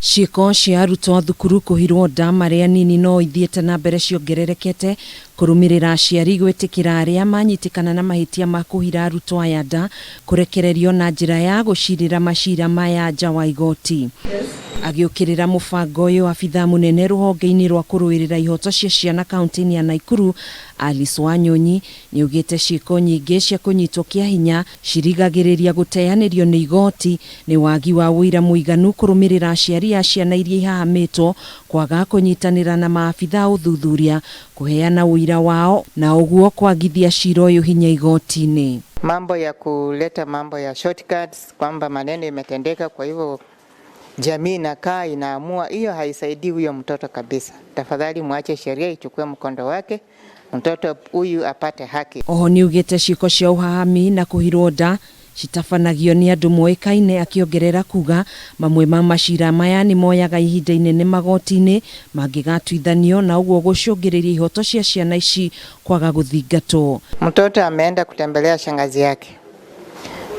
Ciĩko cia arutwo a thukuru kũhirwo nda marĩ anini no ithiĩte na mbere ciongererekete kũrũmĩrĩra aciari gwĩtĩkĩra arĩa manyitĩkana na mahĩtia ma kũhira arutwo aya nda kũrekererio na njĩra ya gũcirĩra macira maya nja wa igoti. Agĩũkĩrĩra mũbango ũyũ, abithaa mũnene rũhonge-inĩ rwa kũrũĩrĩra ihoto cia ciana kaunti-inĩ ya Naikuru, Alice Wanyonyi, nĩaugĩte ciĩko nyingĩ cia kũnyitwo kĩa hinya cirigagĩrĩria gũteanĩrio nĩ igoti nĩ wagi wa ũira mũiganu kũrũmĩrĩra aciari a ciana iria ihahamĩtwo kwaga kũnyitanĩra na maabithaa ũthuthuria kũheana ũira wao na ũguo kwagithia cira ũyũ hinya igoti-inĩ. Mambo ya kuleta mambo ya shortcuts kwamba maneno imetendeka, kwa hivyo jamii inakaa inaamua, hiyo haisaidii huyo mtoto kabisa. Tafadhali mwache sheria ichukue mkondo wake, mtoto huyu apate haki. Oho nĩaugĩte ciĩko cia ũhahami na kũhirwo nda citabanagio nĩ andũ moĩkaine, akĩongerera kuga mamwe ma macira maya nĩ moyaga ihinda inene magoti-inĩ mangĩgatuithanio na ũguo gũcũngĩrĩria ihoto cia ciana ici kwaga gũthingatwo. Mtoto ameenda kutembelea shangazi yake,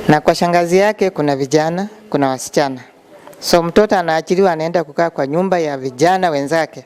na kwa shangazi yake kuna vijana, kuna wasichana, so mtoto anaachiliwa, anaenda kukaa kwa nyumba ya vijana wenzake,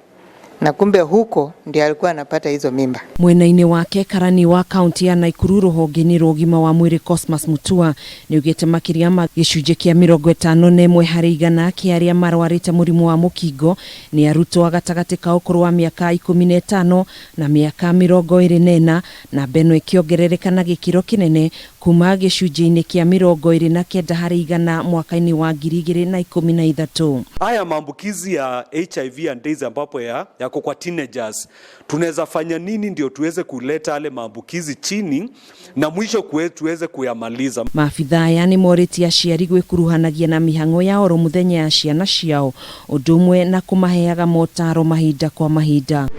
na kumbe huko ndio alikuwa anapata hizo mimba. Mwena-inĩ wake, karani wa kaunti ya Naikuru rũhonge-inĩ rwa ũgima wa mwĩrĩ Cosmas Mutua nĩaugĩte makĩria ma gĩcunjĩ kĩa 51 harĩ igana kĩa arĩa marwarĩte mũrimũ wa mũkingo nĩ arutwo a gatagatĩ ka ũkũrũ wa mĩaka 15 na mĩaka 24, namba ĩno ĩkĩongerereka na gĩkĩro kĩnene kuma gĩcunjĩ-inĩ kĩa 29 harĩ igana mwaka-inĩ wa 2013. Haya maambukizi ya HIV and AIDS ambapo yako kwa teenagers, tunaweza fanya nini ndio tuweze kuleta yale maambukizi chini na mwisho tuweze kuyamaliza? Maabithaa aya nĩ morĩtie aciari gwĩkuruhanagia na mĩhang'o ya oro mũthenya ya ciana ciao, ũndũ ũmwe na kũmaheaga motaro mahinda kwa mahinda.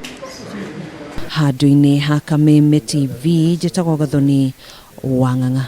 Handũ-inĩ ha Kameme TV, njĩtagwo Gathoni Wang'ang'a.